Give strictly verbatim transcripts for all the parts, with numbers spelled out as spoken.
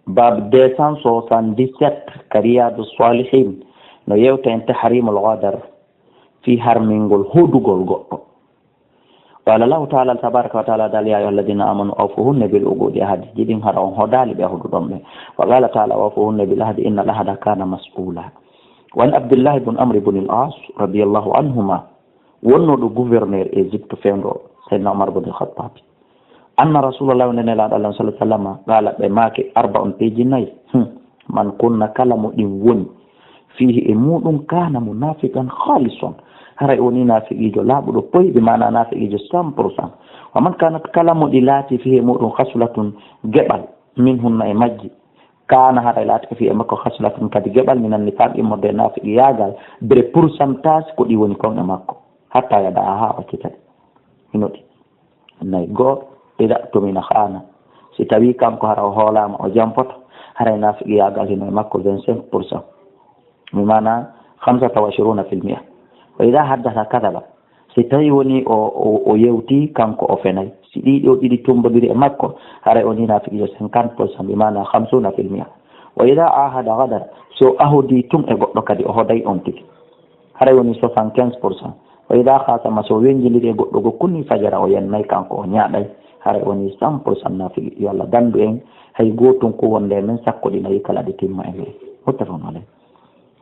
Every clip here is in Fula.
Bab deux cent soixante-dix-sept ka Riyadu Salihin, no yewta en tahrimul ghadar, fii harmingol hodugol goɗɗo. Qala Allahu ta'ala tabaraka wa ta'ala dali, "Ya ayyuhalladhina amanu awfuhunna bil uqudi," ahadiji ɗin hara on hodali ɓe hoduɗon ɓe. Wa qala ta'ala, "Awfuhunna bil ahdi innal ahda kana mas'ula." Wa an Abdullah ibn Amr ibn al-As radiyallahu anhuma, wonnoɗo gouverneur Égypte fewndo Sayyidina Umar ibn al-Khattab. Anna Rasulallah, wonde Nelaaɗo Allah sallallahu alaihi wasallam, qala, ɓe maaki, "Arba'un," piiji nayi. Hmm. "Man kunna," kala mo ɗin woni, "fihi," e muɗum, "kana munafiqan khalisan," haray woni nafiqijo laaɓuɗo poy, bi maana nafiqijo cent pour cent. "Wa man kanat," kala mo ɗi laati, "fihi," e muɗum, "khaslatun," geɓal, "minhunna," e majji, "kana," haray laati ko fihi e makko, "khaslatun," kadi geɓal, "minan nifaq," immorde e nafiqiyaagal, bere pourcentage ko ɗi woni kon e makko, "hatta yada'aha," haa accita ɗi. Hino ɗi nayi. Goo, "idha tumina khana," si tawi kanko hara o hoolaama, o jampoto, haray nafiqiyaagal hino e makko vingt-cinq pour cent, mi maana khamsata wa ishruna fil mi'a. "Wa idha haddatha kadhaba," si tawi woni o, o, o yewti, kanko o fenay, si ɗiɗi o ɗiɗi tumbodiri e makko, haray o ni nafiqijo cinquante pour cent, mi maana khamsuna fil mi'a. "Wa idha ahada ghadar," si o ahodi tun e goɗɗo kadi, o hoday on tigi, haray woni soixante-quinze pour cent. "Wa idha khasama," so wenjindiri e goɗɗo go kunni, "fajara," o yennay, kanko o ñaaɗay, haray woni cent pour cent nafiqi. Yo Allah dandu en hay gootun ko wonde e men sakko ɗi nayi kala ɗi timma e men. Muttafaqun alayh.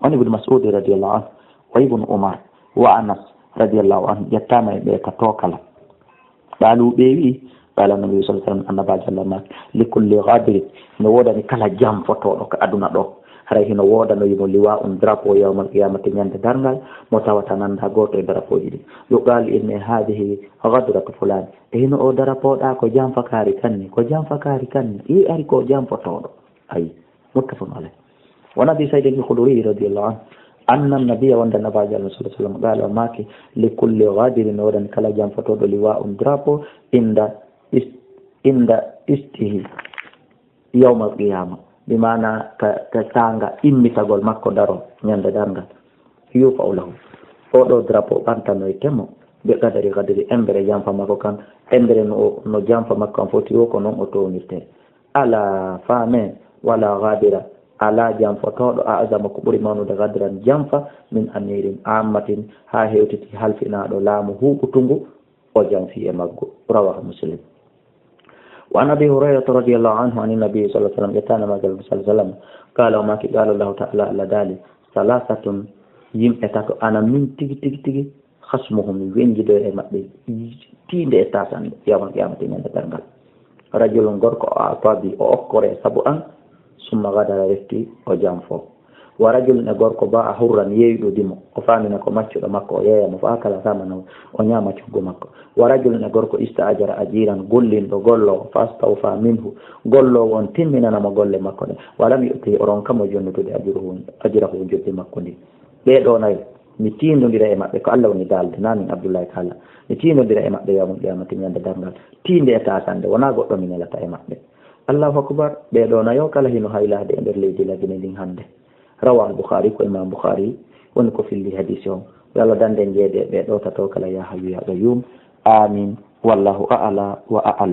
Wa an Ibn Mas'ud radiyallahu anhu, wa Ibn Umar, wa Anas radiyallahu anhu, ƴettaama e ɓe ka tookala. Qaalu, ɓe wi'i, qala Nabi sallallahu alaihi wasallam, Annabaajo Allah maaki, "Li kulli ghadirin," no woodani kala janfotooɗo ka aduna ɗo, haray hino woodanoyi mo liwa'un, drapeau, yawmal qiyamati, ñande darngal, mo tawata nanda gooto e drapeauji ɗin. Yuqalu, inna hadhihi ghadratu fulan. E hino o drapeau ɗa ko janfakaari kanni, ko janfakaari kanni. I ari ko janfotooɗo. Ayi. Muttafaqun alayh. Wa an Abi Sa'id al-Khudri radiyallahu anhu, anna an-nabiyya, wonde Nabaajo Allah sallallahu alaihi wasallam, qala, o maaki, "Li kulli ghadirin," no woodani kala janfotooɗo, "liwa'un," drapeau, "inda is-, inda istihi yawmal qiyama," bi maana ka, ka saanga immitagol makko daro ñande darngal. "Yurfa'u lahu," oɗo drapeau ɓantanoyte mo, "bi qadari ghadri," embere janfa makko kan, embere no, no janfa makko kan foti o, ko non o townirte. "Ala, faame, wala ghadira, ala janfotooɗo, a'zama, ko ɓuri mawnude, ghadran, janfa, min amirin ammatin, haa hewtiti halfinaaɗo laamu huuɓutungu, o janfi e maggu." Rawahu Muslim. Wa an Abi Hurayrata radiyallahu anhu, an Nabi sallallahu alaihi wasallam, ƴettaama e Nabaajo sallallahu alaihi wasallam, qala, o maaki, qala Allahu ta'ala, Allah daali, "Salasatun," yimɓe tato, "ana min tigi, tigi, tigi, khasmuhum, mi wenjidoy e maɓɓe, tiinde e taasande, yawmal qiyamati, ñande darngal. Rajulun," gorko, "o a'ta bi," o okkore sabu an, "summa ghadara," refti o janfo. "Wa rajulun," e gorko, "ba'a hurran," yeeyuɗo dimo, o faamina ko maccuɗo makko, o yeeya mo, "fa akala thamanahu," o ñaama coggu makko. "Wa rajulun," e gorko, "ista'jara ajiran," gollinɗo golloowo, "fa astawfa minhu," golloowo on timminana mo golle makko ɗen, "wa lam yu'tihi," o ronka mo jonnutude, "ajrahu," ajrahu, joddi makko ndin. Ɓee ɗoo nayo, mi tiindondira e maɓɓe, ko Allah woni daalde, naa min Abdullahi Kaala. Mi tiindondira e maɓɓe yawmal qiyamati, ñande darngal, tiinde e taasande, wonaa goɗɗo mi nelata e maɓɓe. Allahu akbar. Ɓee ɗoo nayo kala hino haylaade e nder leydi Lagine ndin hannde. Rawahu Bukhari, ko Imam Bukhari woni ko filli hadisi on. Yo Allah dande en jeede e ɓee ɗoo tato kala, ya hayyu ya qayyum. Amin. Wallahu a'la wa a'lam.